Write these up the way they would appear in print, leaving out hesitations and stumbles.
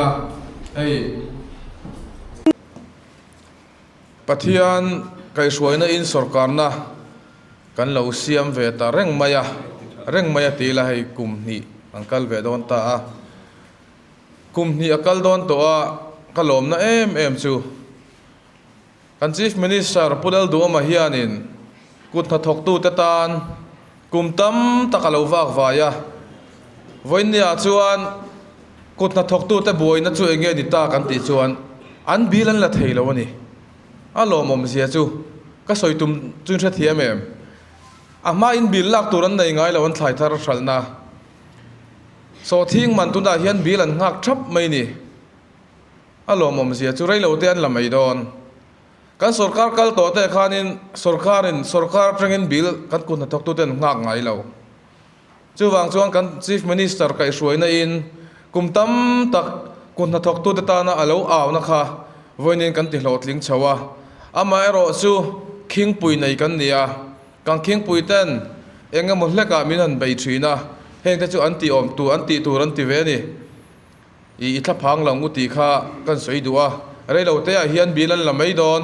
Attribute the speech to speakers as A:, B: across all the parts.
A: Hei Pathian kaihhruaina in sorkarna kan lo siam ve ta reng mai a, reng mai a ti ila hei kum hnih an kal ve dawn ta a. Kum hnih a kal dawn tawh a, ka lawmna em em chu Kan Chief Minister Pu Lalduhawma hianin kut hnathawktute tan kum tam tak a lo vak vai a, vawiinniah chuan kut hnathawktute buaina chu eng nge ni ta kan tih chuan an bill an la thei lo a ni. A lawmawm zia chu ka sawi tum chu in hrethiam em? A hmain bill lak tur an nei ngai lo an thlai thar hralhna sawhthing man tunah hian bill an nghak thap mai ni. A lawmawm zia chu reilo te an la mai dawn. Kan sorkar kal tawh te khanin sorkarin sorkar atangin bill kan kut hnathawktute an nghak ngai lo. Chuvang chuan kan Chief Minister kaihhruaina in kum tam tak kut hnathawktute tana a lo auna kha vawiin kan ti hlawhtling chho a. Amaherawh chu khingpui nei kan ni a, kan khingpui ten eng emaw hlekah min han bei thin a, hengte chu an tih awm tur an tih tur an ti ve a ni. I i thlaphang lo ngu tih kha kan sawi duh a, reilo te ah hian bill an la mai dawn,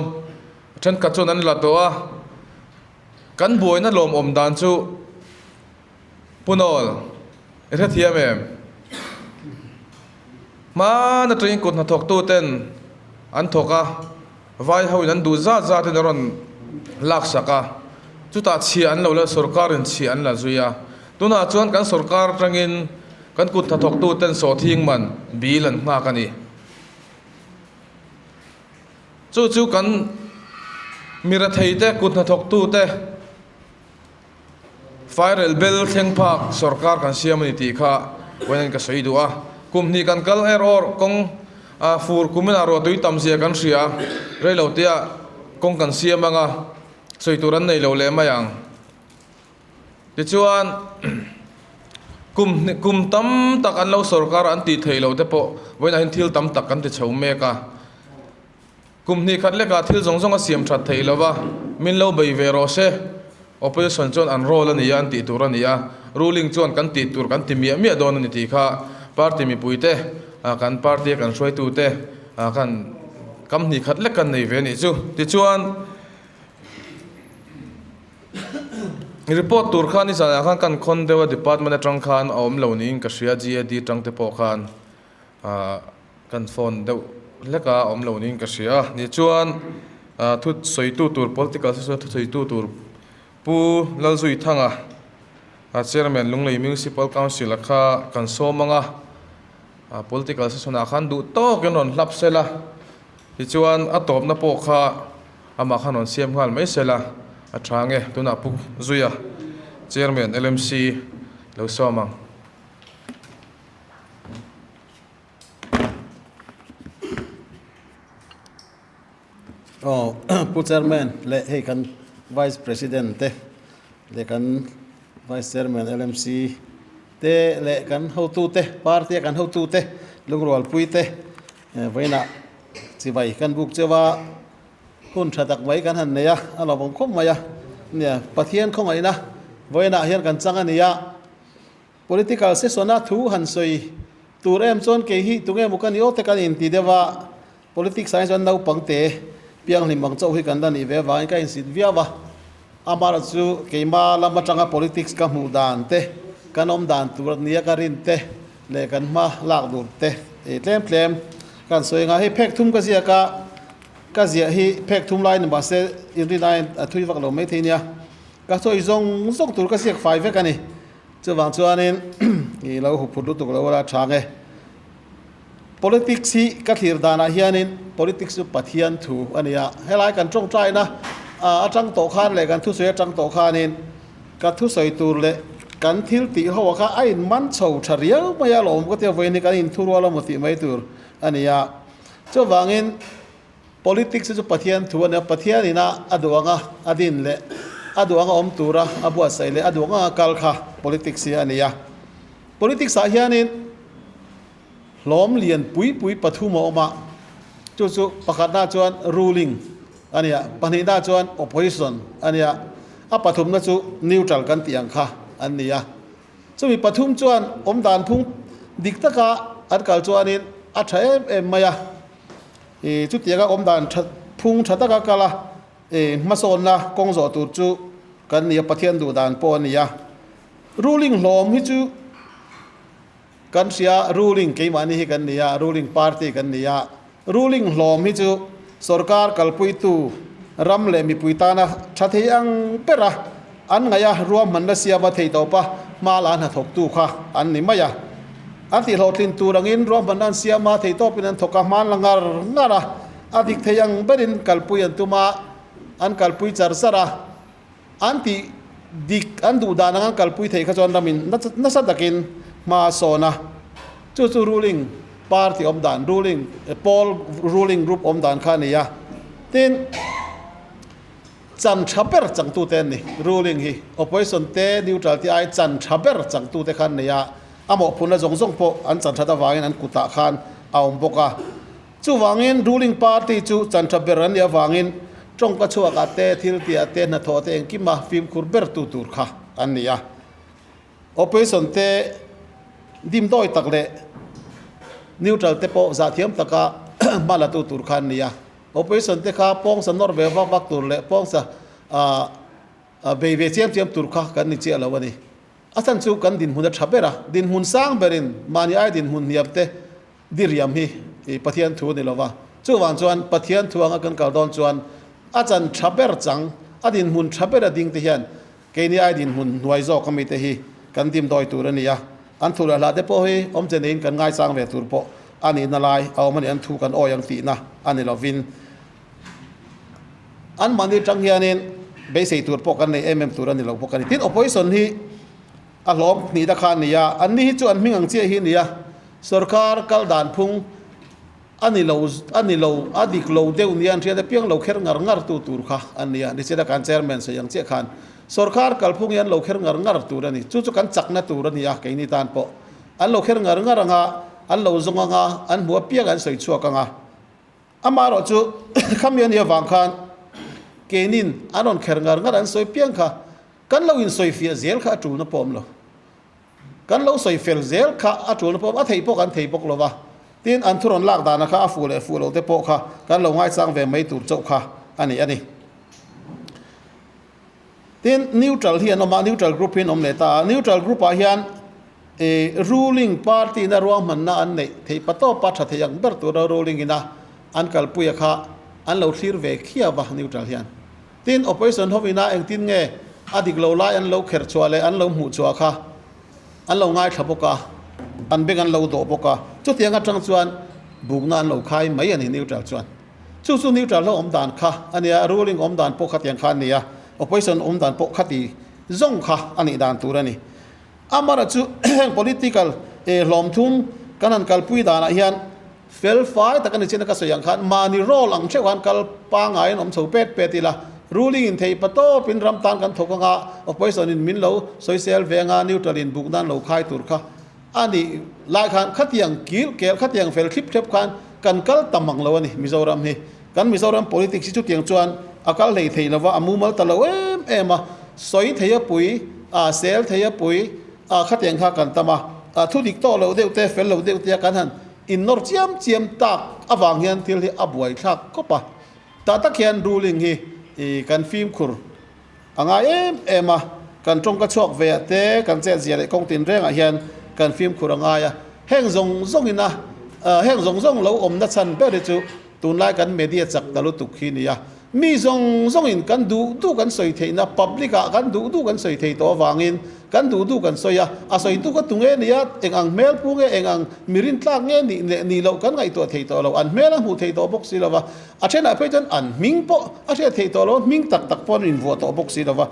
A: thenkhat chuan an la tawh a, kan buaina lawmawm dan chu Punawl i hrethiam em? Hmana tangin kut hnathawk tu ten an thawk a, vai ho in an duh zat zat in a rawn laksak a, chutah chhiah an lo la sorkar in chhiah an la zui a, tunah chuan kan sorkar atangin Kan kut hnathawktu ten sawhthing man bill an nghak a ni. Chu chu kan mirathei te kut hnathawktu te fairel bel thleng phak sorkar kan siam a ni tih kha vawiin ka sawi duh a. Kum hnih kan kal er awr kawng a fur kumin ah ruahtui tam zia kan hria a, reilo te ah kawng kan siam anga sawi tur an nei lo leh mai ang. Tichuan, kum kum tam tak an lo sorkar an tih theih loh te pawh vawiinah hian thil tam tak kan ti chho mek a. Kum hnih khat lekah thil zawng zawng a siam that theih lo va, min lo bei ve rawh se. Opposition chuan an role a ni a, an tih tur a ni a, ruling chuan kan tih tur kan ti miah miah dawn a ni tih kha party mipuite, kan party a kan hruaitute kan kam hnih khat lek kan nei ve a nih chu. Tichuan. Report tur khan nizanah khan kan khawn deuh a department atang khan a awm lo niin ka hria GAD atang te pawh khan ah kan phone deuh hlek a awm lo niin ka hria a ni chuan ah thu sawi tu tur political session thu sawi tu tur Pu Lalzuithanga a chairman Lunglei Municipal Council a kha kan sawm ang a ah political session ah khan duh tawkin rawn hlap sela tichuan a tawpna pawh kha. Amah khan rawn siam nghal mai sela a tha nge tunah Pu Zuia Chairman LMC lo sawm ang.
B: Aw Pu Chairman leh hei kan Vice President te leh kan Vice Chairman LMC te leh kan hotu te party a kan hotu te lungrualpui te vawiinah Chivai kan buk cheu a, hun tha tak mai kan han nei a, a lawmawm khawp mai a. Nia, Pathian khawngaihna vawiinah hian kan chang a ni a. Political session-a thu han sawi tur em chuan kei hi tunge maw ka ni aw te kan inti deuh a. Politics ah hi chuan naupang te pianghlim ang chauh hi kan la nih ve avangin ka insit viau a. Amaherawhchu chu keima lam atanga politics ka hmuh dan te, kan awm dan tur nia ka rin te leh kan hma lak dur te tlem tlem kan sawi anga hei phek thum ka ziak a, ka ziah hi phek thum lai ni mahse inrin aiin a thui vak lo maithei nia, ka sawi zawng zawng tur ka ziak fai vek a ni. Chuvang chuanin i lo huphut lutuk lo la tha nge. Politics hi ka thlir danah hianin politics chu Pathian thu a ni a, helai kan tawngtaina atang tawh khan leh kan thusawi atang tawh khanin ka thusawi tur leh kan thil tih ho kha a inman chho tha riau mai a lawm ka tia vawiin hi kan inthurual a maw tih mai tur a ni a. Chuvangin politics hi chu Pathian thu a ni a, Pathian ina a duh anga a din leh a duh anga awm tura a buatsaih leh a duh anga kal kha politics hi a ni a. Politics ah hianin hlawm lian pui pui pathum a awm a, chu chu pakhatna chuan ruling a ni a, pahnihna chuan opposition a ni a, a pathumna chu neutral kan tih ang kha an ni a. Chumi pathum chuan awm dan phung dik taka an kal chuanin a tha em em mai a, ih chutianga awm dan tha phung tha taka kal a, ih hmasawnna kawng zawh tur chu kan ni a, Pathian duh dan pawh a ni a. Ruling hlawm hi chu kan hria, ruling keimahni hi kan ni a, ruling party kan ni a, ruling hlawm hi chu sorkar kalpuitu ram leh mipui tana tha thei ang ber a, an ngaih a, ruahmanna siama thei tawpa hma la hnathawktu kha an ni mai a. An tihhlawhtlin tur angin ruahmanna an siam a, thei tawpin an thawk a, hman la ngar ngar a, a dik thei ang berin kalpui an tum a, an kalpui char char a. An tih dik an duh dan anga kalpui theih kha chuan ramin nasa takin hma a sawn a, chu chu ruling party awm dan, ruling pawl ruling group awm dan kha a ni a. Tin, chan tha ber changtute an ni, ruling hi opposition te neutral te ai chan tha ber changtute kha an ni a, a mawhphurhna zawng zawng pawh an chan that avangin an kutah khan a awm bawk a. Chuvangin ruling party chu chantha ber an nih avangin tawngka chhuakah te, thil tihah te, hnathawh te engkima fimkhur ber tu tur kha an ni a. Opposition te dimdawi tak leh neutral te pawh zahthiam taka hma la tu tur kha an ni a. Opposition te kha pawngsa nawr ve vak vak tur leh pawngsa bei ve chiam chiam tur kha kan ni chiah lo a ni. A chhan chu kan dinhmun a tha ber a, dinhmun sang berin mahni ai dinhmun hniam te Diriam hi i Pathian thu a ni lova, chuvang chuan Pathian thu anga kan kal dawn chuan a chan tha ber chang, a dinhmun tha ber a ding te hian keini ai dinhmun hnuai zawk ami te hi kan dimdawi tur a ni a, an thu leh hlah te pawh hi awmze neiin kan ngaichang ve tur pawh a nihna lai a awm a ni, an thu kan awi ang tihna a ni lovin anmahni atang hianin beisei tur pawh kan nei em em tur a ni lo bawk a ni. Tin, opposition hi. A hlawm hnihna kha a ni a, anni hi chu an hming ang chiah hi a ni a, sorkar kal dan phung a ni lo a ni lo a dik lo deuh nia an hriat apiang lo kher ngar ngar tu tur kha a ni a, nichina kan chairman sawi ang chiah khan sorkar kal phung hi an lo kher ngar ngar tur a ni, chu chu kan chakna tur a ni a keini tan pawh an lo kher ngar ngar ang a, an lo zawng ang a, an hmu apiang an sawi chhuak ang a. Amaherawh chu khami a nih avang khan keinin an rawn kher ngar ngar an sawi piang kha kan lo insawifiah zel kha a tulna pawh awm lo. Kan lo sawi fel zel kha a tulna pawh awm a theih pawh kan thei bawk lo va. Tin, an thu rawn lak dana kha a fuh leh fuh lo te pawh kha kan lo ngaichang ve mai tur chauh kha a ni a ni. Tin, neutral hi an awm a, neutral group hi an awm leh ta a. Neutral group ah hian ih ruling party ina ruahmanna an neih theih pa tawpa tha thei ang ber tura ruling ina an kalpuia kha an lo thlir ve khiau a neutral hian. Tin, opposition ho ina engtin nge a dik lo lai an lo kher chhuah leh an lo hmuh chhuah kha an lo ngaithla bawk a, an beng an lo dawh bawk a. Chutiang atang chuan bukna an lo khai mai a ni neutral chuan. Chu chu neutral ho awm dan kha a nia, ruling awm dan pawh khatiang kha a nia, opposition awm dan pawh khati zawng kha a nih dan tur a ni. Amara chu heng political hlawm thum kan han kalpui danah hian fel fai tak a ni chin a ka sawi ang khan mahni role ang theuh khan kal pangngai an awm chho pet pet ila, ruling in theih pa tawpin ram tan kan thawk anga opposition in min lo sawisel ve anga neutral in buk nan lo khai tur kha A nih lai khan khatiang kil kel khatiang fel thlip thlep khan kan kal tam ang lo a ni Mizoram hi. Kan Mizoram politics hi chutiang chuan a kal hlei thei lova a mumal ta lo em em a, sawi thei a pui, a sel thei a pui, a khatiang kha kan tam a, a thu dik tawh loh deuh te fel lo deuh te a kan han innawr chiam chiam tak avang hian thil hi a buaithlak khawp a. Tah tak hian ruling hi kan fimkhur A ngai em em a, kan tawngka chhuak ve ah te, kan chetzia leh kawng tinrengah hian kan fimkhur a ngai a. Heng zawng zawngin a, heng zawng zawng lo awmna chhan ber hi chu tunlai kan media chak ta lutuk hi nia. Mi zawng zawngin kan duh duh kan sawi theihna, public ah kan duh duh kan sawi thei tawh avangin kan duh duh kan sawi a, a sawi tu ka tu nge nia, eng ang hmel pu nge, eng ang mi rintlak nge nih leh nih loh kan ngaihtuah thei tawh lo, an hmel a hmuh thei tawh bawk si lo va. A thenah phei chuan an hming pawh a hriat theih tawh lo, hming tak tak pawh an invuah tawh bawk si lo va.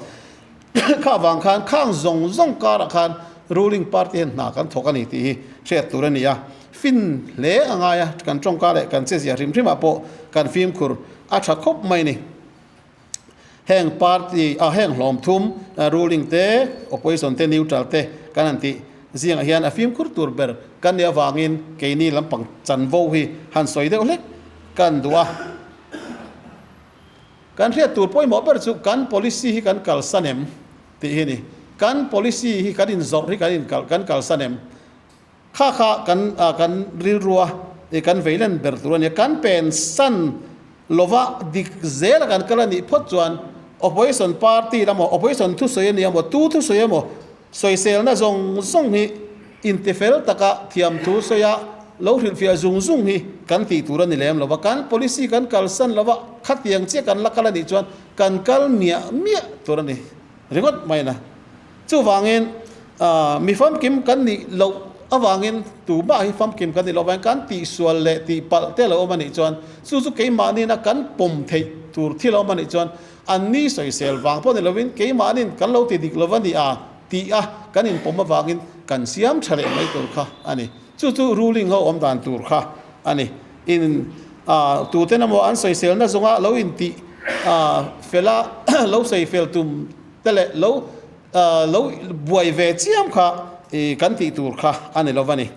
B: Kha vang khan khang zawng zawng karah khan ruling party hian hna kan thawk a ni tih hi hriat tur a ni a. Fin hle a ngai a, kan tawngka leh kan chezia hrim hrimah pawh kan fimkhur a tha khawp mai ni. Heng party ah heng hlawm thum ruling te, opposition te, neutral te kan han tih zingah hian a fimkhur tur ber kan nih avangin keini lampang chanvo hi han sawi deuh hlek kan duh a. Kan hriat tur pawimawh ber chu kan policy hi kan kalsan em tih hi a ni. Kan policy hi kan inzawrh hi kan inkal kan kalsan em? Kha kha kan kan rilrua kan veilen ber tur a ni a. Kan pensan lova dik zela kan kal a nih phawt chuan opposition party lam opposition thusawi a ni emaw tu thusawi emaw sawiselna zawng zawng hi intifel taka thiamthu sawia lo hrilhfiah zung zung hi kan tih tur a ni lem lova. Kan policy kan kalsan lova khatiang chiah kan la kal a nih chuan kan kal miah miah tur a ni ringawt mai na. Chuvangin mi famkim kan nih loh avangin tumah hi famkim kan nih loh avangin kan tihsual leh tihpalh te a lo awm a nih chuan chu chu keimahniina kan pawm theih tur thil a awm a nih chuan an ni sawisel vang pawh ni lovin keimahniin kan lo ti dik lo va ni a tih a kan inpawm avangin kan siam tha leh mai tur kha a ni. Chu chu ruling ho awm dan tur kha a ni. In tuten emaw an sawiselna zawnga lo intih fel a lo sawi fel tum te leh lo lo buai ve chiam kha kan tih tur kha a ni lo va ni.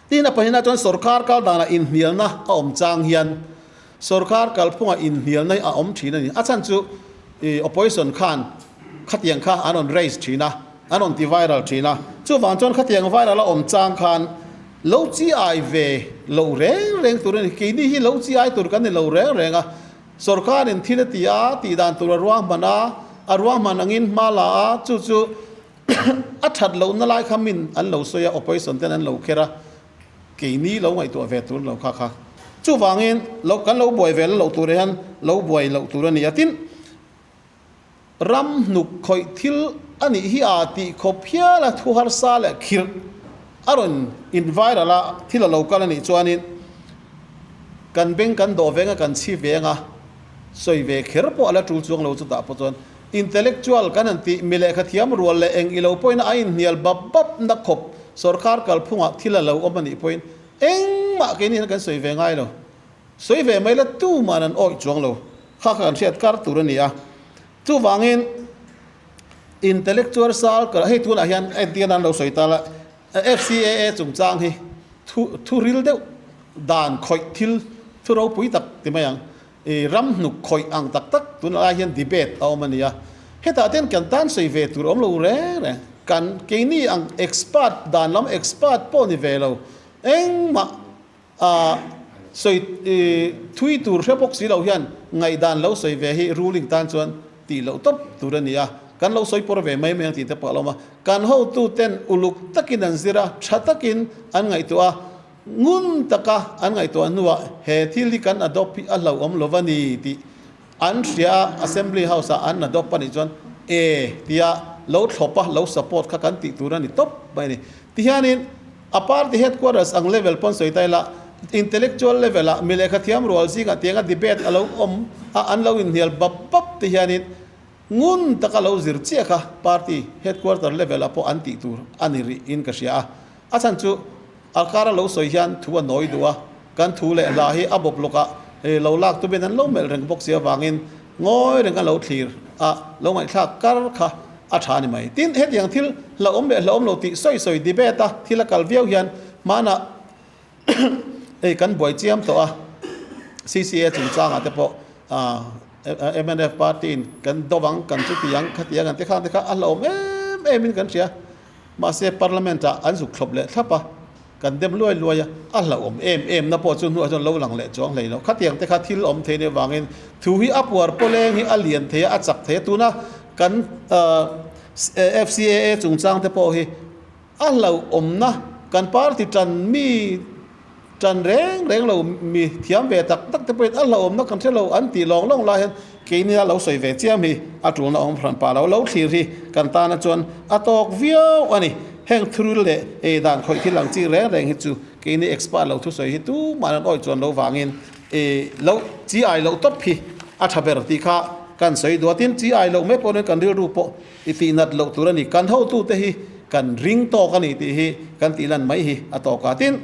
B: Tin a pahnihna chuan sorkar kal danah inhnialna a awm chang hian sorkar kalphungah inhnialna hi a awm thin a ni. A chhan chu opposition khan khatiang kha an rawn raise thin a, an rawn ti viral thin a. Chuvang chuan khatiang viral a awm chang khan lo chi ai ve lo reng reng tur a ni. Keini hi lo chi ai tur kan ni lo reng reng a. Sorkarin thil a ti a, tih dan tur a ruahman a, a ruahman angin hma la a, chu chu a that lohna lai kha min an lo sawi a, opposition ten an lo kher a, keini lo ngaihtuah ve tur lo kha kha. Chuvangin lo kan lo buai ve la loh tur hian lo buai loh tur a ni a, tin ram hnuk khawih thil a nih hi a tih khawp hial a thu harsa leh khirh a rawn in viral a, thil a lo kal a nih chuanin kan beng kan dawh veng a, kan chhi veng a, sawi ve kher pawh a la tul chuang lo chutah pawh chuan Intellectual kan han tih mi lehkha thiam rual leh eng ilo pawhin a inhnial bap bap na khawp sorkar kalphungah thil a lo awm a nih pawhin engmah keini hian kan sawi ve ngai lo. Sawi ve mai la tuman an awih chuang lo. Kha kha kan hriat kar tur a ni a. Chuvangin intellectual circle hei tunah hian entir nan lo sawi ta la FCAA chungchang hi thu thu ril deuh dan khawih thil thu ropui tak ti mai ang. I ram hnuk khawih ang tak tak tunah lai hian debate a awm a nia. Hetah ten kan tan sawi ve tur awm lo reng reng. Kan keini ang expert dan lam expert pawh ni ve lo. Engmah ah sawi thui tur hre bawk si lo hian ngaihdan lo sawi ve hi ruling tan chuan tih loh tawp tur a ni a. Kan lo sawi pawr ve mai mai ang tih te pawh a lo awm a. Kan hotu ten uluk takin an zir a, tha takin an ngaihtuah a. Ngun taka an ngaihtuah hnuah he thil hi kan adopt hi a hlauhawm lo va ni tih an hria a, Assembly House-ah an adopt a nih chuan e tia lo thlawp a, lo support kha kan tih tur a ni tawp mai a ni. Tihianin a party headquarters ang level pawn sawi ta ila, intellectual level-ah mi lehkha thiam rual zingah tianga debate a lo awm a, an lo inhnial bap bap tihianin ngun taka lo zir chiah kha party headquarter level-ah pawh an tih tur a ni rih in ka hria a. A chhan chu a kara lo sawi hian thu a nawi duh a, kan thu leh hla hi a bawp lawkah lo lak tumin an lo melh reng bawk si avangin ngawi reng a lo thlir a, lo ngaihthlak kar kha a tha a ni mai. Tin, hetiang thil hlauhawm leh hlauhawm lo tih sawi sawi debate a thil a kal viau hian hmanah hei kan buai chiam tawh a, CCA chungchangah te pawh mnf party in kan do ang, kan chuti ang, khati ang an ti khang te kha a hlauhawm em em in kan hria. Mahse Parliament ah an zuk thlawp leh thlap a, kan dem luai luai a, a hlauhawm em em na pawh chu hnuah chuan lo lang leh chuang hlei lo. Khatiang te kha thil awm thei nih avangin thu hi a puar pawleng hi a lian thei a, a chak thei a. Tuna kan FCAA chungchang te pawh hi a hlauhawmna kan party tan mi Tan reng reng lo mi thiam ve tak tak te pawhin a hlauhawmna kan hre lo an tih lawng lawng lai hian keini a lo sawi ve chiam hi a tulna awm hran pah lo. Lo thlir hi kan tana chuan a tawk viau a ni. Heng thuril leh ei dan khawih thil ang chi reng reng hi chu keini expert lo thusawi hi tumah an awih chuan lo vangin lo chi ai loh tawp hi a tha ber tih kha kan sawi duh a. Tin, chi ai loh mai pawhin kan rilru pawh i tih nat loh tur a ni. Kan hotute hi kan ring tawk a ni tih hi kan tih lan mai hi a tawk a. Tin,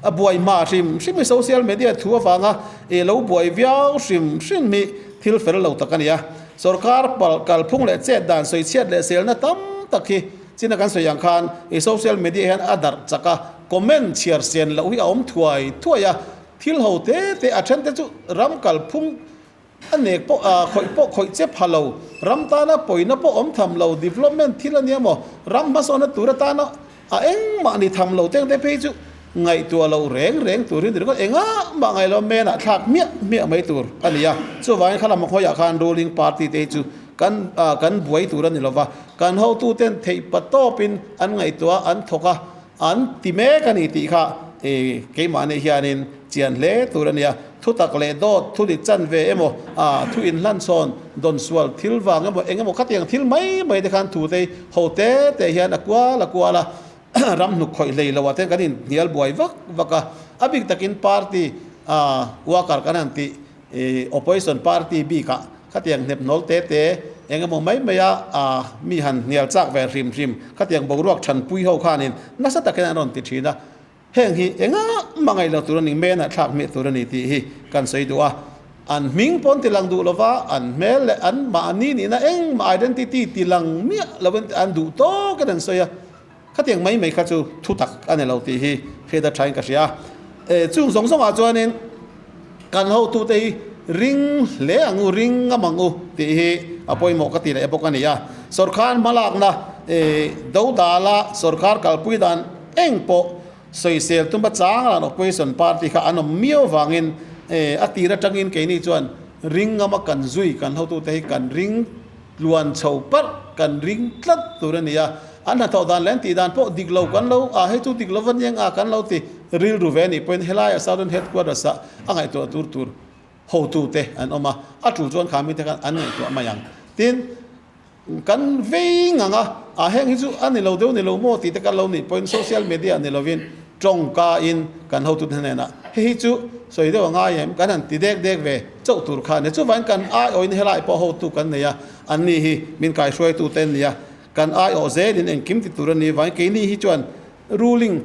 B: a buai hma hrim hrim hi social media thu avanga i lo buai viau hrim hrim hi thil fel lo tak a ni a. Sorkar pal kalphung leh chet dan sawi chhiat leh selna tam tak hi china kan sawi ang khan i social media hian a darh chak a, comment chhiar sen loh hi a awm thuai thuai a. Thil ho te te a then te chu ram kalphung A nek pawh a khawih pawh khawih che pha lo, ram tana pawina pawh awm tham lo, development thil a nia maw, ram hmasawnna tur atana a engmah ni tham lo teng te phei chu Ngaihtuah loh reng reng tur hi ni ringawt engah mah ngaih loh menah thlak hmiah hmiah mai tur a ni a. Chuvangin kha lam khawiah khan ruling party te hi chu kan kan buai tur a ni lova, kan hotuten theih patawpin an ngaihtuah a, an thawk a, an ti mek a ni tih kha keimahni hianin chian hle tur a ni a. Thutak leh dawt, thu dik chan ve emaw, thu inhlanchhawn, dawnsual thil vang emaw, eng emaw khatiang thil mai mai te khan thu te hi ho te te hian a kual a kual a. Ram hnuk khawih hlei lo ah te kan inhnial buai vak vak a, a bik takin party worker kan han tih opposition party bikah khatiang hnep hnawl te te eng emaw mai mai a mi han hnial chak ve hrim hrim khatiang boruak thanpui ho khanin nasa takin an rawn ti thin a, heng hi engah mah ngaih lo tur a ni, menah thlak hmeh tur a ni tih hi kan sawi duh a, an hming pawn tilang duh lova an hmel leh an mahni nihna engmah identity tilang miah lovin an duh tawkin an sawi a. Khatiang mai mai kha chu thu tak a ni lo tih hi hriat a thain ka hria. E, chung zawng zawngah chuanin kan hotute hi ring hle ang u, ring ngam ang u tih hi a pawimawh ka ti leh bawk a ni a. Sawrkar hmalakna, e, dodala sawrkar kalpui dan eng pawh sawisel tuma chang ran opposition party kha an awm miau vangin, e, a tir atangin keini chuan ring ngama kan zui kan hotute hi kan ring Tluan chho parh kan ring tlat tur a ni a, an hnathawh dan leh an tih dan pawh dik lo kan lo a, hei chu dik lo va niang a kan lo ti rilru ve a nih pawhin helaia Southern Headquarters ah a ngaihtuah tur tur hotute an awm a, a tul chuan kha mite khan an ngaihtuah mai ang. Tin, kan vei ngang a, a heng hi chu a ni lo deuh ni lo maw tih te kan lo nih pawhin social media ni lovin tawngka in kan hotute hnenah hei hi chu sawi deuh a ngai em kan han ti dek dek ve chauh tur kha a ni. Chuvangin kan aiawhin helai pawh hotu kan nei a, an ni hi min kaihruaitu te an ni a, kan aiawh zelin engkim ti tur a ni vangin keini hi chuan ruling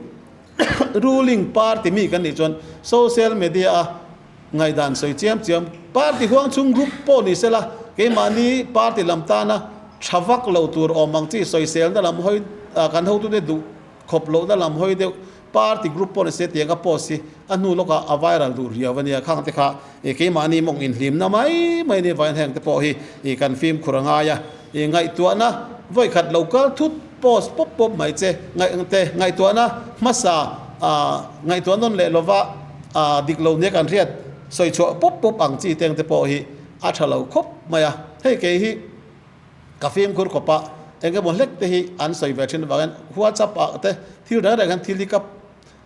B: ruling party mi kan nih chuan social media a ngaihdan sawi chiam chiam party huang chhung group pawh ni sela keimahni party lam tana tha vak lo tur awm ang chi sawiselna lam hawi kan hotute duh Khawp lohna lam hawi deuh party group pawh ni se tiang a post hi a hnu lawkah a viral duh riau a nia. Khang te kha ih keimahni mawng inhlimna mai mai nia vawiin heng te pawh hi ih kan fimkhur a ngai a. Ih ngaihtuahna vawi khat lo kal thut post pawp pawp mai che ngaih te ngaihtuahna hmasa ah ngaihtuah nawn leh lova ah dik lo nia kan hriat sawi chhuah pawp pawp ang chi teng te pawh hi a tha lo khawp mai a. Hei kei hi. Ka fimkhur khawp a, eng emaw hlek te hi an sawi ve thin avangin WhatsApp ah te thil reng reng hian thil hi ka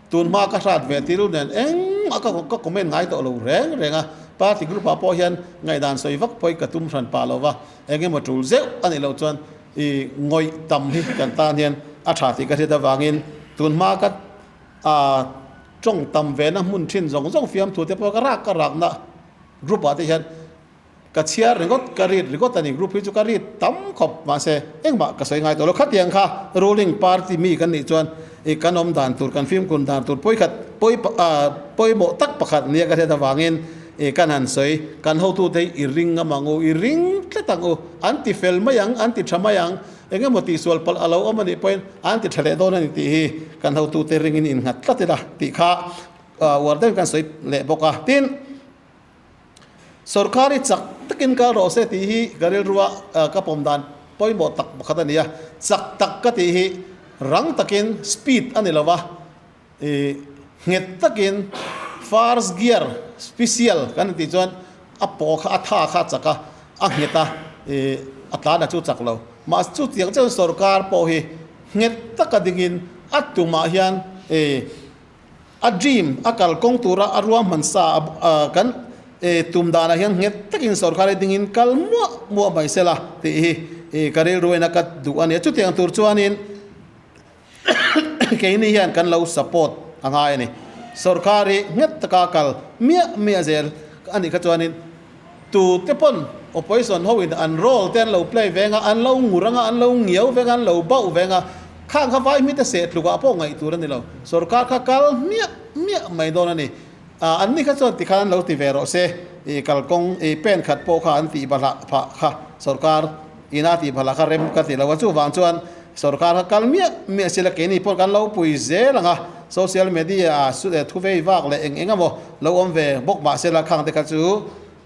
B: tun hma ka hrat ve tir nen engmah ka ka comment ngai tawh lo reng reng a, party group ah pawh hian ngaihdan sawi vak pawh hi ka tum hran pah lo va, eng emaw tul zeuh a nih loh chuan i ngawih tam hi kan tan hian a tha tih ka hriat avangin tun hma ka ah tawng tam ve na hmun thin zawng zawng fiamthu te pawh ka rak ka rakna group ah te hian Ka chhiar ringawt, ka read ringawt a ni. Group hi chu ka read tam khawp, mahse engmah ka sawi ngai tawh lo. Khatiang kha ruling party mi kan nih chuan i kan awm dan tur, kan fimkhur dan tur pawikhat, pawi pawimawh tak pakhat nia ka hriat avangin i kan han sawi. Kan hotute hi i ring ngam ang u, i ring tlat ang u. An ti fel mai ang, an ti tha mai ang. Eng emaw tihsual palh a lo awm a nih pawhin an ti tha leh dawn a ni tih hi kan hotute ringin innghat tlat ila tih kha uar deuhin kan sawi leh bawk a. Tin. Sorkar hi chak takin kal rawh se tih hi ka rilrua ka pawm dan pawimawh tak pakhat a ni a. Chak tak ka tih hi rang takin speed a ni lo va, ih nghet takin first gear special kan intih chuan a paw kha a tha kha a chak a, a nghet a, ih a tlan a chu chak lo. Mahse chutiang chuan sorkar pawh hi nghet taka dingin a tumah hian ih A dream a kal kawng tura a ruahman sa a kan tum danah hian nghet takin sorkar hi dingin kal muah muah mai sela tih hi ka rilruain a ka duh a ni a. Chutiang tur chuanin keini hian kan lo support a ngai a ni. Sorkar hi nghet taka kal miah miah zel a nih kha chuanin tute pawn opposition ho in an role te an lo play veng a, an lo ngur anga, an lo ngiau veng a, an lo bauh veng a, khang kha vai hmite seh tluk ah pawh ngaih tur a ni lo. Sorkar kha kal hmiah hmiah mai dawn a ni. Ah an ni kha chuan tikhan an lo ti ve rawh se, ih kalkawng ih pen khat pawh kha an tih bahlah phah kha sorkar ina tih bahlah kha rem ka ti lo a, chuvang chuan sorkar kha kal miah miah sila keini pawh kan lo pui zel ang a, social media ah thu vei vak leh eng eng emaw lo awm ve bawk mah sela khang te kha chu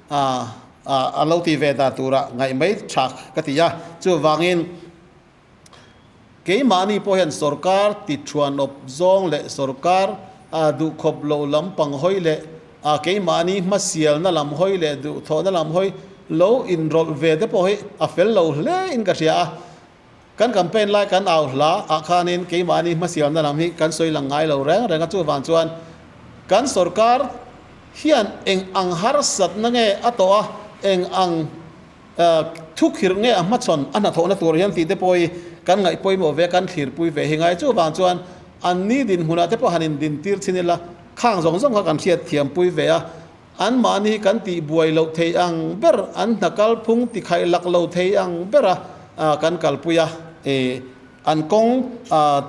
B: a lo ti ve dan tura ngaih mai tha ka ti a, chuvangin keimahni pawh hian sorkar ti thuanawp zawng leh sorkar Duhkhawp lo lam pang hawi leh keimahni hmasialna lam hawi leh duhthawhna lam hawi lo inrawlh ve te pawh hi a fel lo hle in ka hria a. Kan campaign lai kan au hla ah khanin keimahni hmasialna lam hi kan sawi lang ngai lo reng reng a, chuvang chuan kan sorkar hian eng ang harsatna nge a tawh a, eng ang Thukhirh nge a hmachhawn a hnathawhna tur hian tih te pawh hi kan ngaih pawimawh ve a, kan thlirpui ve hi ngai. Chuvang chuan an ni dinhmunah te pawh han indintir chin ila, khang zawng zawng kha kan hriat thiampui ve a, anmahni hi kan tih buai loh thei ang ber, an hna kalphung tikhaih lak lo thei ang bera kan kalpui a. An kawng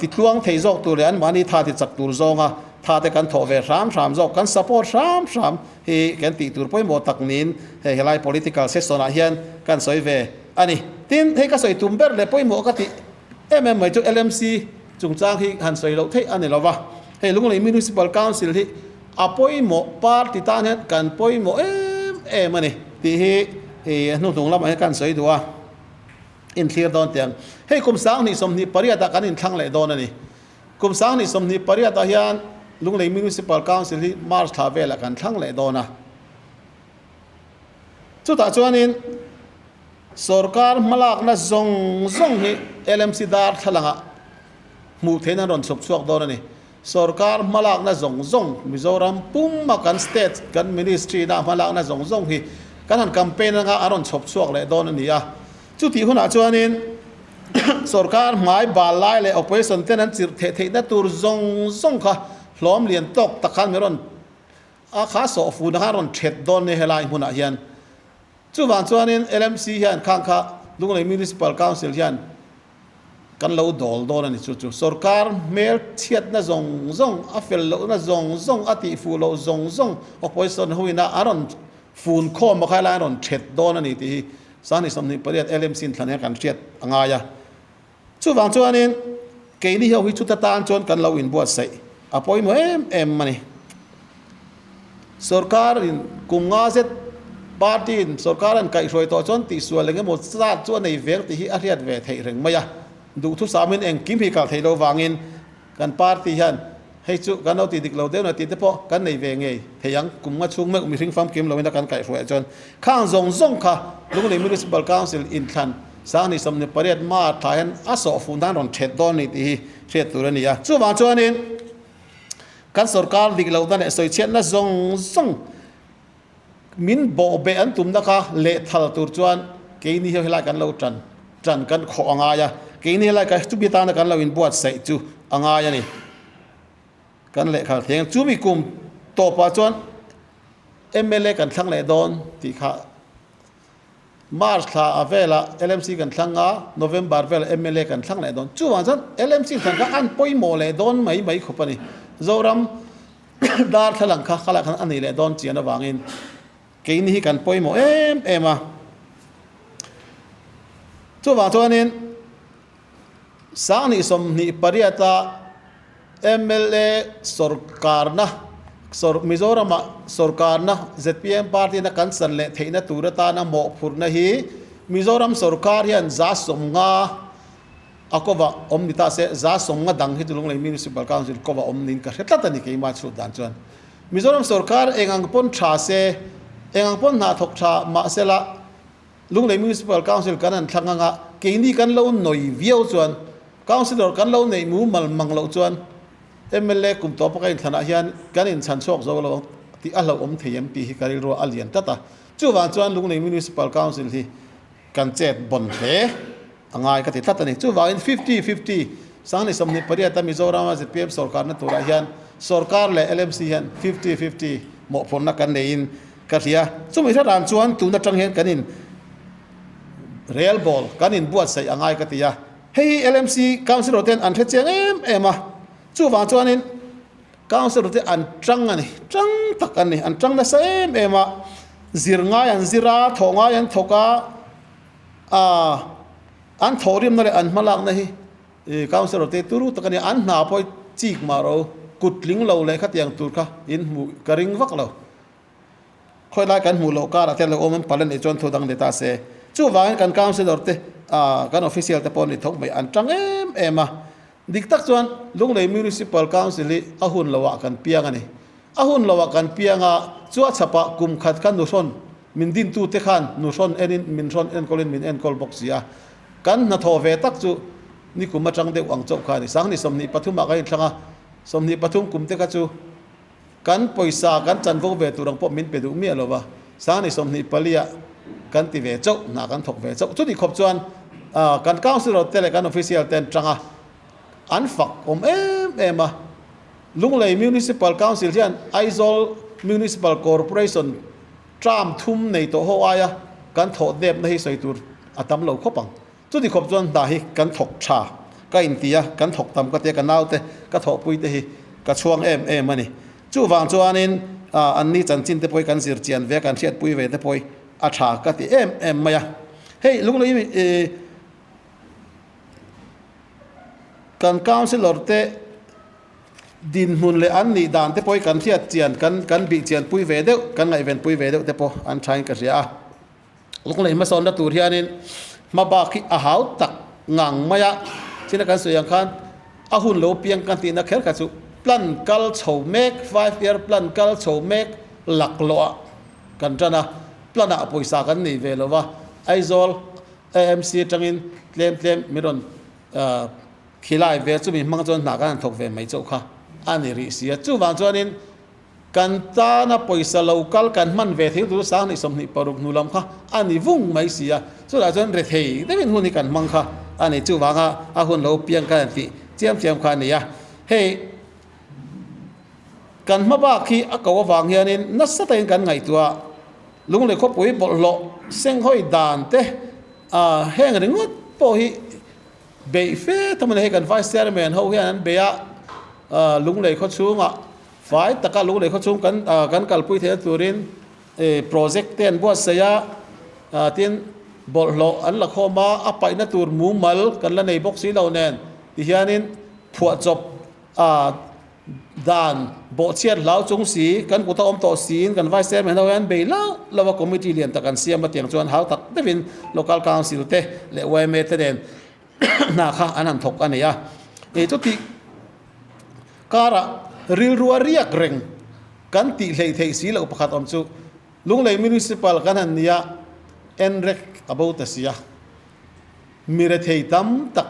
B: titluang thei zawk tur leh anmahni tha tichak tur zawnga tha te kan thawh ve hram hram zawk, kan support hram hram hi kan tih tur pawimawh tak niin hei helai political session ah hian kan sawi ve a ni. Tin, hei ka sawi tum ber leh pawimawh ka tih em em mai chu LMC chungchang hi han sawi loh theih a ni lova, hei Lunglei Municipal Council hi a pawimawh party tan hian kan pawimawh em em a ni tih hi hnuhnung lamah hian kan sawi duh a. Inthlir dawn tiang. Hei kum 2028 ah kan inthlang leh dawn a ni. Kum 2028 ah hian Lunglei Municipal Council hi March thla velah kan thlang leh dawn a. Chutah chuanin sorkar hmalakna zawng zawng hi LMC darthlalangah hmuh theihin an rawn chhuk chhuak dawn a ni. Sorkar hmalakna zawng zawng, Mizoram puma kan state, kan ministry na hmalakna zawng zawng hi kan han campaign anga a rawn chhawp chhuak leh dawn a ni a. Chutih hunah chuanin sorkar hmai bal lai leh opposition ten an chirh theh theihna tur zawng zawng kha hlawm lian tawk tak khan min rawn a kha sawhfun khan a rawn thet dawn nia helai hmunah hian. Chuvang chuanin LMC hian khang kha Lunglei Municipal Council hian Kan lo dawl dawn a ni chu chu. Sorkar hmel chhiatna zawng zawng, a fel lohna zawng zawng, a tihfuh loh zawng zawng opposition hoin a a rawn fun khawm a khailai an rawn thet dawn a ni tih hi 2028 LMC inthlan hian kan hriat a ngai a. Chuvang chuanin keini ho hi chuta tan chuan kan lo inbuatsaih a pawimawh em em a ni. Sorkar in kum nga zet party in sorkar an kaihhruai tawh chuan tihsual eng emaw zat chu a nei veng tih hi a hriat ve theih reng mai a. Duhthusam in engkim hi kal theih lo vangin kan party hian hei chu kan lo tih dik lo deuh na tih te pawh kan nei ve ngei thei ang. Kum nga chhung meuh mihring famkim lo in a kan kaihhruai ah chuan khang zawng zawng kha Lunglei Municipal Council inthlan 2028 March thla hian a sawhfun dan rawn thet dawn a ni tih hi hriat tur a ni a. Chuvang chuanin. Kan sorkar dik lohna leh sawichhiatna zawng zawng min bawhbeh an tumna kha lehthal tur chuan keini hian helai kan lo tan tan kan khawh a ngai a, keini helai kan chumi atana kan lo inbuatsaih chu a ngai a ni. Kan lehkhal thei ang. Chumi kum tawpah chuan mla kan thlang leh dawn tih kha. March thla a velah LMC kan thlang a, November velah mla kan thlang leh dawn. Chuvang chuan LMC thlan kha an pawimawh leh dawn mai mai khawp a ni. Zoram darthlalang kha khalai khan a nei leh dawn chian avangin keini hi kan pawimawh em em a. Chuvang chuanin 2028 a mla sorkarna sawr Mizorama sorkarna zpm party na kan chan leh theihna tur atana mawhphurhna hi Mizoram sorkar hian 150 a kawva awm ni ta se 150 dang hi chu Lunglei Municipal Council kawva awm niin ka hre tlat a ni keimah chhut dan chuan Mizoram sorkar eng ang pawn tha se eng ang pawn hna thawk tha mahsela Lunglei Municipal Council kan han thlang anga keini kan lo nawi viau chuan Councillor kan lo neih mumal mang loh chuan mla kum tawpa ka inthlanah hian kan inchhan chhuak zo lo ang tih a hlauhawm thei em tih hi ka rilru a lian tlat a. Chuvang chuan Lunglei Municipal Council hi kan chet bawn hle a ngai ka ti tlat a ni. Chuvangin fifty fifty 2028 a Mizorama zpm sorkarna turah hian sorkar leh LMC hian fifty fifty mawhphurhna kan neiin ka hria. Chumi hre ran chuan tun atang hian kan in rel ball kan inbuatsaih a ngai ka ti a. Hei hi LMC Councillor ten an hre chiang em em a, chuvang chuanin Councillor te an tang a ni, tang tak an ni, an tang nasa em em a, zir ngai an zir a, thawh ngai an thawk a, aah an thawhrimna leh an hmalakna hi Councillor te turu tak a ni, an hna pawh hi chik mah ro, kut tling lo leh khatiang tur kha in hmuh ka ring vak lo. Khawi lai kan hmuh loh karah te lo awm an palh a nih chuan thu dang ni ta se. Chuvangin kan councillor te ah kan official te pawh an ni thawk mai an tang em em a. Dik tak chuan Lunglei Municipal Council hi a hun loah kan piang a ni. A hun loah kan piang a, chu a chhapah kum khat kha nuhrawn min dintute khan nuhrawn enin min hrawn enkawlin min enkawl bawk si a. Kan hnathawh ve tak chu nikum atang deuh ang chauh kha a ni. Sangni 23 ah kan inthlang a, 23 kum te kha chu kan pawisa kan chanvo ve tur ang pawh min pe duh miah lo va, Sangni 24 ah kan ti ve chauh, hna kan thawk ve chauh. Chuti khawp chuan kan councillor te leh kan official te an tang a, an fak awm em em a. Lunglei Municipal Council hian Aizawl Municipal Corporation term thum nei tawh ho aia kan thawh depna hi sawi tur a tam lo khawp ang. Chuti khawp chuan hna hi kan thawk tha ka inti a, kan thawk tam ka tia ka naute ka thawhpui te hi ka chhuang em em a ni. Chuvang chuanin anni chanchin te pawh hi kan zir chian ve a, kan hriatpui ve te pawh hi a tha ka ti em em mai a. Hei Lunglei kan councillor te dinhmun leh an nih dan te pawh hi kan hriat chian kan kan bih chian pui ve deuh kan ngaihven pui ve deuh te pawh an thain ka hria a. Lunglei hmasawnna tur hianin hma bak hi a hau tak ngang mai a, china kan sawi ang khan a hun lo piang kan tihna kher kha chu plan kal chho mek, five year plan kal chho mek laklawh ah kan tan a, plan ah pawisa kan nei ve lo va, Aizawl AMC atangin tlem tlem min rawn khilai ve chumi hmang chuan hna kan han thawk ve mai chauh kha a ni rih si a, chuvang chuanin kan tana pawisa lo kal kan hman ve thil tur 2026 hnu lam kha a ni vung mai si a, chutah chuan rethei deuhin hun hi kan hmang kha a ni, chuvanga a hun lo piang kan han tih chiam chiam kha a ni a, hei kan hma bak hi a ko avang hianin nasa takin kan ngaihtuah a. Lunglei khawpui bawlhhlawh senghawi dan te heng ringawt pawh hi beih fe tham a ni. Hei kan Vice Chairman ho hian an bei a, Lunglei khaw chhungah fai taka Lunglei khaw chhung kan kan kalpui theihna turin project te an buatsaih a, tin bawlhhlawh an la khawm a, a paihna tur mumal kan la nei bawk si lo nen tihianin phuahchawp A dan bawhchhiat hlau chung si, kan kut a awm tawh siin kan Vice Chairman ho hian bei lau lau a committee lian tak an siam a tiang chuan hau tak deuhin Local Council te leh yma te nen hna kha an han thawk a ni a. Ih chuti karah rilru a riak reng kan tih hleih theih si loh pakhat awm chu Lunglei Municipal kan han nia NREC a bo ta si a, mi rethei tam tak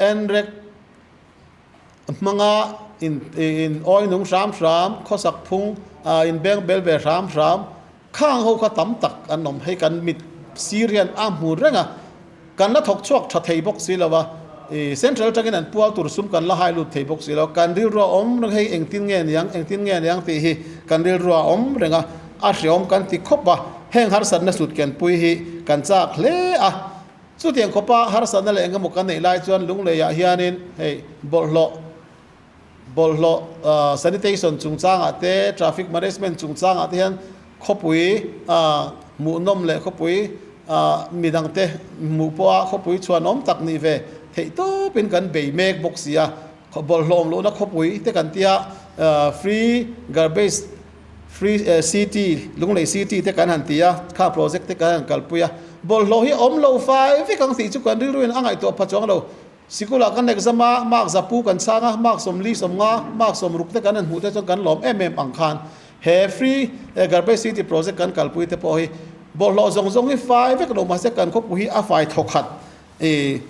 B: NREC hmanga in in awi nung hram hram khawsak phung ah in beng bel ve hram hram khang ho kha tam tak an awm hei kan mit sir hian a hmu reng a kan la thawk chhuak tha thei bawk si lo a ih central atangin an pual tur sum kan la hai lut thei bawk si lo kan rilru a awm reng hei engtin nge niang engtin nge niang tih hi kan rilru a awm reng a a hreawm kan ti khawp a heng harsatna sut kenpui hi kan chak hle a. Chutiang khawpa harsatna leh engemaw kan neih lai chuan Lungleiah hianin hei bawlhhlawh bawlhhlawh sanitation chungchangah te traffic management chungchangah te hian khawpui hmuhnawm leh khawpui midangte hmuh pawha khawpui chhuanawm tak nih ve theih tawpin kan bei mek bawk si a, bawlhhlawh awm lohna khawpui te kan tia free garbage Free City, Lunglei City te kan han ti a, kha project te kan han kalpui a, bawlhhlawh hi awm lo fai vek ang tih chu kan rilruin a ngaihtuah pha chuang lo. Sikulah kan exam a, mark zapu kan chhang a, mark 40 50, mark 60 te kan han hmuh te chuan kan lawm em em ang khan he Free Garbage City project kan kalpui te pawh hi bawlhhlawh zawng zawng hi fai vek lo mahse kan khawpui hi a fai thawkhat i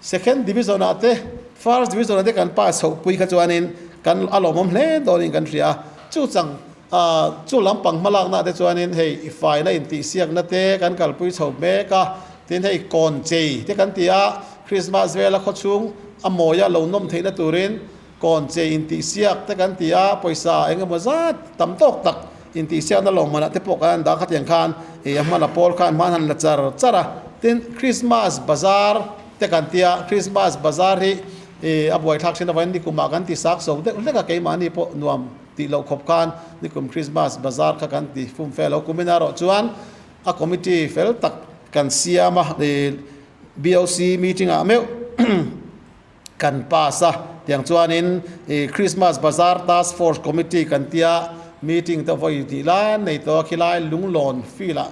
B: Second Division ah te First Division ah te kan pass chhoh pui kha chuanin kan a lawmawm hle dawnin kan hria a, chu chang ah chu lampang hmalakna ah te chuanin hei i faina intihsiakna te kan kalpui chho mek a, tin hei kawn chei te kan ti a, Christmas vela khawchhung a mawia lo nawm theihna turin kawn chei intihsiak te kan ti a, pawisa eng emaw zat tam tawk tak intihsiakna lawmmanah te pawh kan han dah khatiang khan ih a hmala pawl khan hman han la char char a, tin Christmas bazar te kan ti a, Christmas bazar hi ih a buaithlak thin avangin nikumah kan ti sak zo deuh hlek a, keimahni pawh nuam tih loh khawp khan nikum Christmas bazar kha kan ti fum fe lo, kumin erawh chuan a committee fel tak kan siam a, ih BOC meeting ah meuh. Kan pass a, tiang chuanin ih Christmas Bazaar Task Force Committee kan tia meeting te vawi tih lai an nei tawh a, khilai lunglawn field ah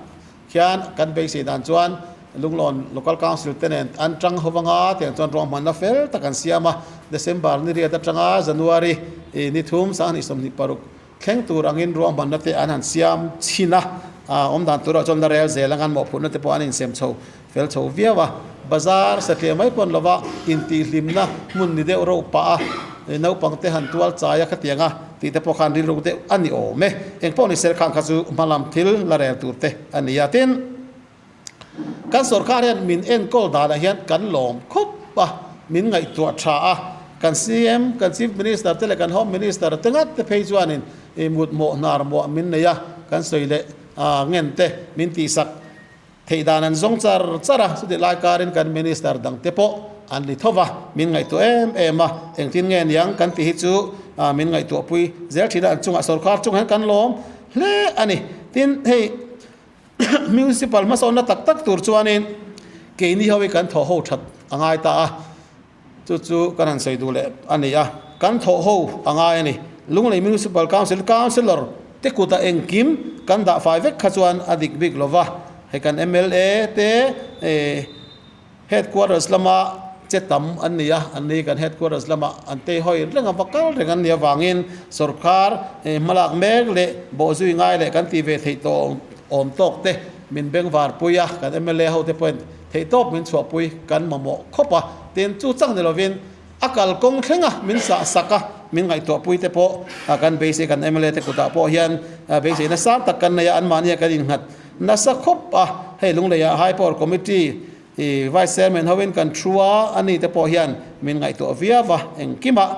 B: khian kan beisei dan chuan Lunglawn Local Council te nen an tang ho anga tiang chuan ruahmanna fel tak an siam a, December ni riat atanga January ni thum 2026 thleng tur angin ruahmanna te an han siam chhin a, awmdan turah chuan la rel zel anga an mawhphurhna te pawh an insem chho fel chho viau a, bazar satliah mai pawn lova intihhlimna hmun ni deuh reuh pah a, naupang te han tual chai a khatiang a tih te pawh khan rilru deuh a ni awm e, engpawh ni serkhang kha chu hmalam thil la rel tur te a ni a, tin. Kan sorkar hian min enkawl danah hian kan lawm khawp a, min ngaihtuah tha a. Kan CM, kan Chief Minister te leh kan Home Minister te ngat te phei chuanin mut mawh hnar muah min nei a, kan sawi leh ngen te min tihsak theih dan an zawng char char a. Chutih lai karin kan Minister dang te pawh an ni tho va, min ngaihtuah em em a. Engtin nge niang kan tih hi chu min ngaihtuahpui zel thin a, an chungah sorkar chungah hian kan lawm hle a ni. Tin, hei. Municipal hmasawnna tak tak tur chuanin keini ho hi kan thawh ho that a ngai ta a, chu chu kan han sawi duh leh a ni a, kan thawh ho a ngai a ni. Lunglei Municipal Council Councillor te kutah engkim kan dah fai vek kha chuan a dik bik lo va, hei kan mla te eh Headquarters lama che tam an ni a, an ni kan headquarters lama an tei hawi reng a, va kal reng an nih avangin sorkar hmalak mek leh bawhzui ngai leh kan tih ve theih tawh awm tawk te min bengvar pui a, kan mla ho te pawhin theih tawp min chhuahpui kan mamawh khawp a, tin chu chang ni lovin a kalkawng thleng a min sah sak a, min ngaihtuahpui te pawh kan beisei kan mla te kutah pawh hian beisei nasa tak kan nei a, anmahnia kan innghat nasa khawp a, hei Lungleiah High Power Committee I Vice Chairman hoin kan thu a, ani te pawh hian min ngaihtuah viau a, engkimah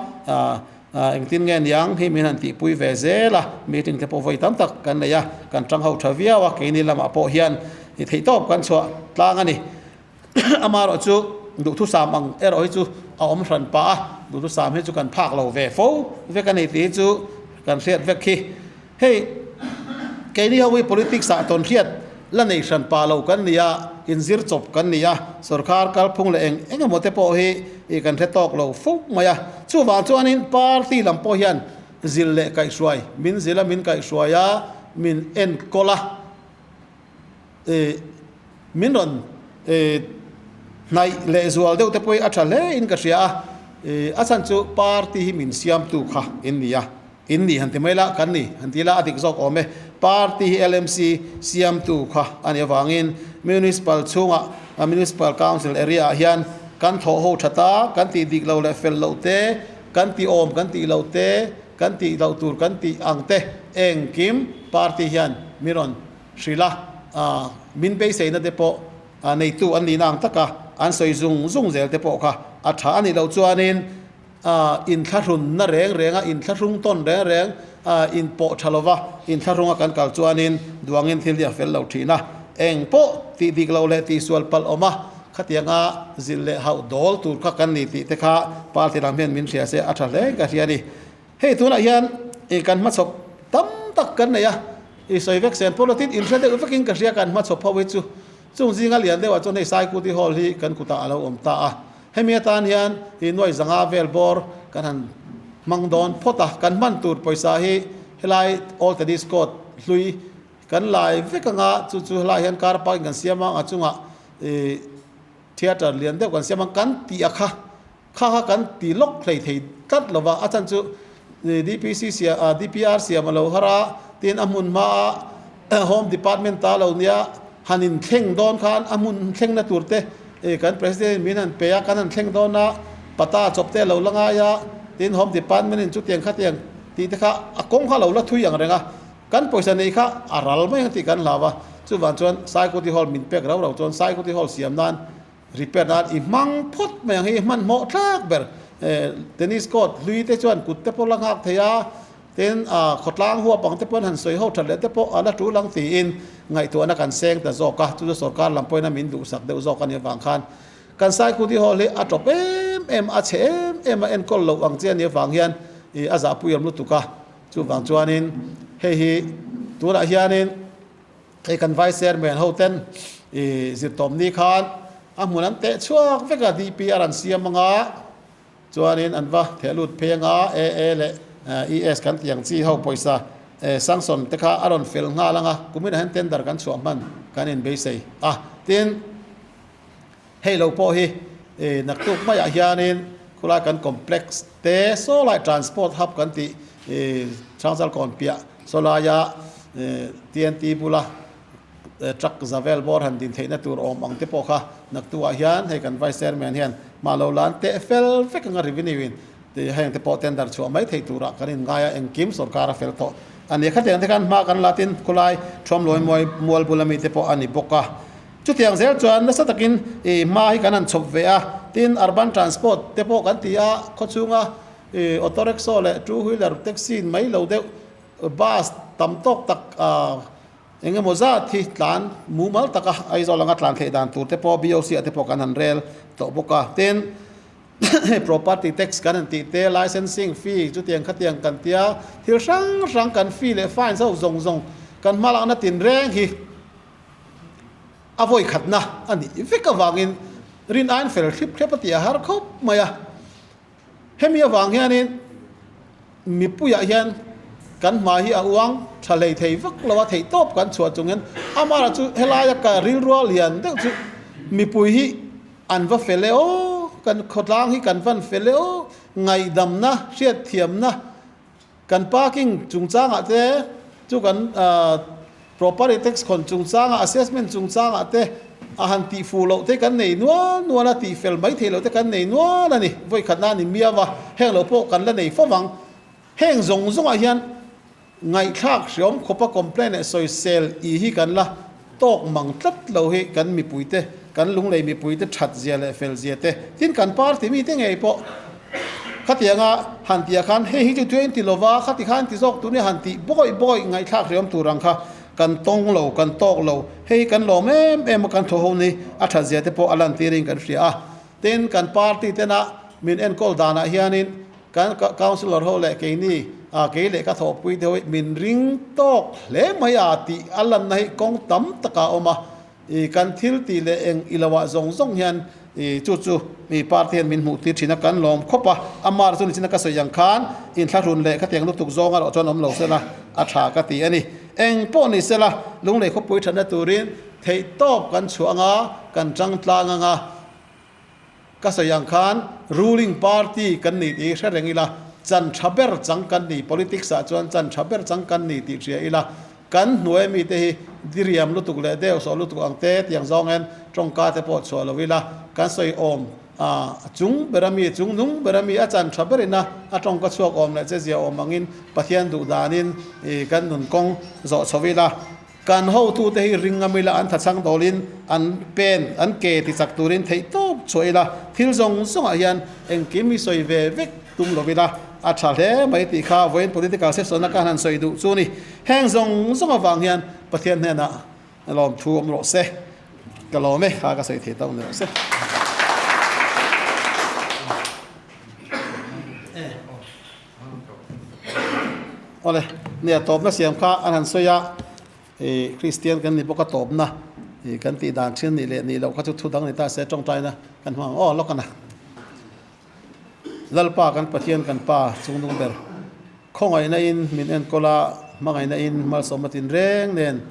B: engtin nge niang hi min han tihpui ve zel a, meeting te pawh vawi tam tak kan nei a, kan tang ho tha viau a, keini lamah pawh hian i theihtawp kan chhuah tlang a ni. Amaherawh chu duhthusam ang erawh hi chu a awm hran pah a, duhthusam hi chu kan phak lo ve fo vek a ni tih hi chu kan hriat vek hi. Hei, keini ho hi politics ah tawn hriat la nei hran pah lo kan ni a, inzir chawp kan ni a, sorkar kalphung leh eng eng emaw te pawh hi ih kan hre tawk lo fo mai a. Chuvang chuanin party lam pawh hian zil leh kaihhruai, min zil a, min kaihhruai a, min enkawl a, ih min rawn ih hnaih leh zual deuh te pawh hi a tha hle in ka hria a, ih a chhan chu party hi min siamtu kha in ni a. In ni han ti mai la, kan ni han ti la a dik zawk awm e. Party hi LMC siamtu kha a nih avangin Municipal chhungah Municipal Council area ah hian kan thawh ho that a, kan tih dik lo leh fel loh te, kan tih awm kan tih loh te, kan tih loh tur kan tih ang te engkim party hian min rawn hrilh a, min beiseina te pawh neitu an nihna ang taka an sawi zung zung zel te pawh kha a tha a nih loh chuanin A inthlahrunna reng reng a, inthlahrung tawn reng reng a inpawh tha lova, inthlahrunga kan kal chuanin duangin thil hi a fel lo thin a. Eng pawh tih dik lo leh tihsual palh awm a, khatianga zilh leh hauh dawl tur kha kan ni tih te kha party lam hian min hria se a tha hle ka hria a ni. Hei tunah hian ih kan hmachhawp tam tak kan nei a, ih sawi vek sen pawh latin inhre deuh vekin ka hria kan hmachhawp ho hi chu. Chung zinga lian deuhah chuan hei Saikuti Hall hi kan kutah a lo awm ta a. Hemi atan hian ih nuai zanga vel bawr kan han hmang dawn phawt a, kan hman tur pawisa hi helai Old Tennis Court hlui kan lai vek anga chu chu helai hian car parking kan siam ang a chungah ih theatre lian deuh kan siam ang kan tih a kha kha kha kan ti lawk hlei thei tlat lo va, a chhan chu DPC siam ah DPR siam a lo har a, tin a hmun hmaa Home Department ta lo nia han inthleng dawn khan a hmun thlengna tur te kan President in min han pe a, kan han thleng dawn a, pata chawp te a lo la ngai a, tin Home Department in chutiang khatiang tih te kha a kawng kha a lo la thui ang reng a, kan pawisa neih kha a ral mai ang tih kan hlau a, chuvang chuan Saikuti Hall min pek rau rau chuan Saikuti Hall siam nan Repair nan i hmang phawt mai ang hi i hmanhmawh thlak ber. Tennis court hlui te chuan kut te pawh la nghak thei a, tin khawtlang huap ang te pawhin han sawi ho that leh te pawh a la tul ang tiin ngaihtuahna kan seng ta zawk a, chu chu sorkar lam pawhin a min duhsak deuh zawk a nih avang khan kan Saikuti Hall hi a tawp em em a, a chhe em em a, enkawl loh ang chi a nih avang hian a zahpui awm lutuk a, chuvang chuanin hei hi tunah hianin. Hei kan Vice Chairman ho ten i zirtawm ni khan a hmun an teh chhuak vek a, DPR an siam anga chuanin an va theh lut phei anga AA leh ES kan tih ang chi ho pawisa sanction te kha a rawn fel nghal anga kumin ah hian tender kan chhuah hman kan inbeisei a. Tin. Hei lo pawh hi naktuk maiah hianin khulai kan complex te sawlai transport hub kan tih Hrangchal kawn piah sawlaia TNT bula truck za vel bawr han din theihna tur awm ang te pawh kha naktukah hian hei kan Vice Chairman hian mah lo lan teh fel vek anga revenue in heng te pawh tender chhuah mai thei turah kan inngai a, engkim sorkar a fel tawh a ni. Khatiang te khan hma kan la tin khulai Thuamluai mual bula mite pawh a ni bawk a. Chutiang zel chuan nasa takin i hma hi kan han chhawp ve a, tin urban transport te pawh kan ti a, khawchhunga i auto rickshaw leh two wheeler taxi in mai lo deuh bus tam tawk tak eng emaw zat hi tlan mumal taka Aizawl anga tlan theih dan tur te pawh BOC ah te pawh kan han rel tawh bawk a, tin property tax kan han tih te, licensing fee chutiang khatiang kan tia thil hrang hrang kan fee leh fines ho zawng zawng kan hmalakna tinreng hi. A vawi khatna a nih vek avangin rin aiin fel thlip thlep a tih a har khawp mai a. Hemi avang hianin mipuiah hian kan hma hi a uang tha hlei thei vak lo a, theih tawp kan chhuah chungin amah chu helaia ka rilrual lian deuh chu mipui hi an va fel e aw, kan khawtlang hi kan van fel e aw, ngaihdamna, hriatthiamna, Kan parking chungchangah te chu kan property tax khawn chungchangah assessment chungchangah te a han tih fuh loh te kan nei nual nual a, tih fel mai theih loh te kan nei nual a ni. Vawi khatna a ni miau a, heng lo pawh kan la nei fo vang. Heng zawng zawngah hian ngaihthlak hriawm khawpa complaint leh sawisel i hi kan la tawk mang tlat lo hi kan mipuite, kan lunglei mipuite that zia leh fel zia te, tin kan party mite ngei pawh khatianga han tih ah khan hei hi chu thu a inti lova, khati khan inti zawk tur nia han tih bawih bawih ngaihthlak hriam tur ang kha kan tawng lo, kan tawk lo, hei hi kan lawm em em a, kan thaw ho ni a that zia te pawh a lantirin kan hria a, tin kan party tena min enkawl danah hianin Kan councillor ho leh keini a kei leh ka thawhpui te ho hi min ring tawk hle mai a tih a lanna hi kawng tam taka a awm a, i kan thil tih leh eng i lo ah zawng zawng hian i chu chu mi party hian min hmuh tir thin a, kan lawm khawp a, amar chu nichina ka sawi ang khan inthlahrun leh khatiang lutuk zawng erawh chuan awm lo sela a tha ka ti a ni. Eng pawh ni sela lunglei khawpui thatna turin theihtawp kan chhuah anga kan tang tlang anga, Ka sawi ang khan ruling party kan ni tih hi hre reng ila, chan tha ber chang kan ni, politics ah chuan chan tha ber chang kan ni tih hria ila, kan hnuai mite hi diriam lutuk leh deu sawh lutuk ang te tiang zawngin tawngka te pawh chhuah lo ila, kan sawi awm a chung ber ami, chung nung ber ami a chan tha ber ina a tawngka chhuak awm leh che zia awm angin Pathian duh danin kan nun kawng zawh chho ila. Kan hotute hi ring ngam ila an thachhang dawlin an pen, an ke ti chak turin theih tawp chhuah ila, thil zawng zawngah hian engkim hi sawi ve vek tum lo ila a tha hle mai tih kha vawiin political session a ka han sawi duh chu ni. Heng zawng zawng avang hian Pathian hnenah lawmthu awm rawh se. Ka lawm e, kha ka sawi thei tawk ni rawh se. Awle, nia tawpna siam kha an han sawi a, ih Kristian kan ni bawk a tawpna ih kan tih dan thin nih leh nih loh kha chu thu dang ni ta se tawngtaina kan hmang ang aw lawk a na. Lalpa kan Pathian kan Pa chungnung ber khawngaihna in min enkawl a, hmangaihna in malsawmna tinreng nen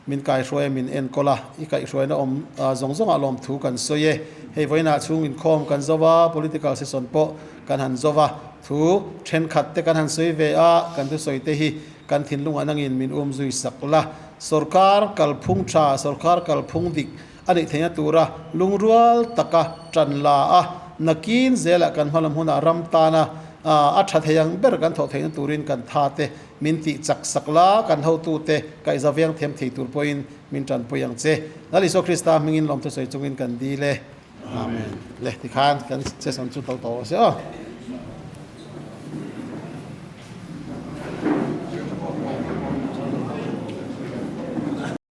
B: Min kaihruai a min enkawl a, i kaihruaina awm zawng zawngah lawmthu kan sawi e. Hei vawiinah chhung inkhawm kan zo va, political session pawh kan han zo va, thu thenkhat te kan han sawi ve a, kan thusawi te hi kan thinlungah nangin min um zui sak la. Sorkar kalphung tha, sorkar kalphung dik a nih theihna tura lungrual taka tan la a, nakin zelah kan hmalam hunah ram tana a tha thei ang ber kan thawh theihna turin kan tha te Min tih chak sak la, kan hotute kaihza veng them thei tur pawhin min tanpui ang che. Lal Isua Krista hmingin lawmthu sawi chungin kan dil e. Amen. Le, tikhan kan session chu to tawh se aw.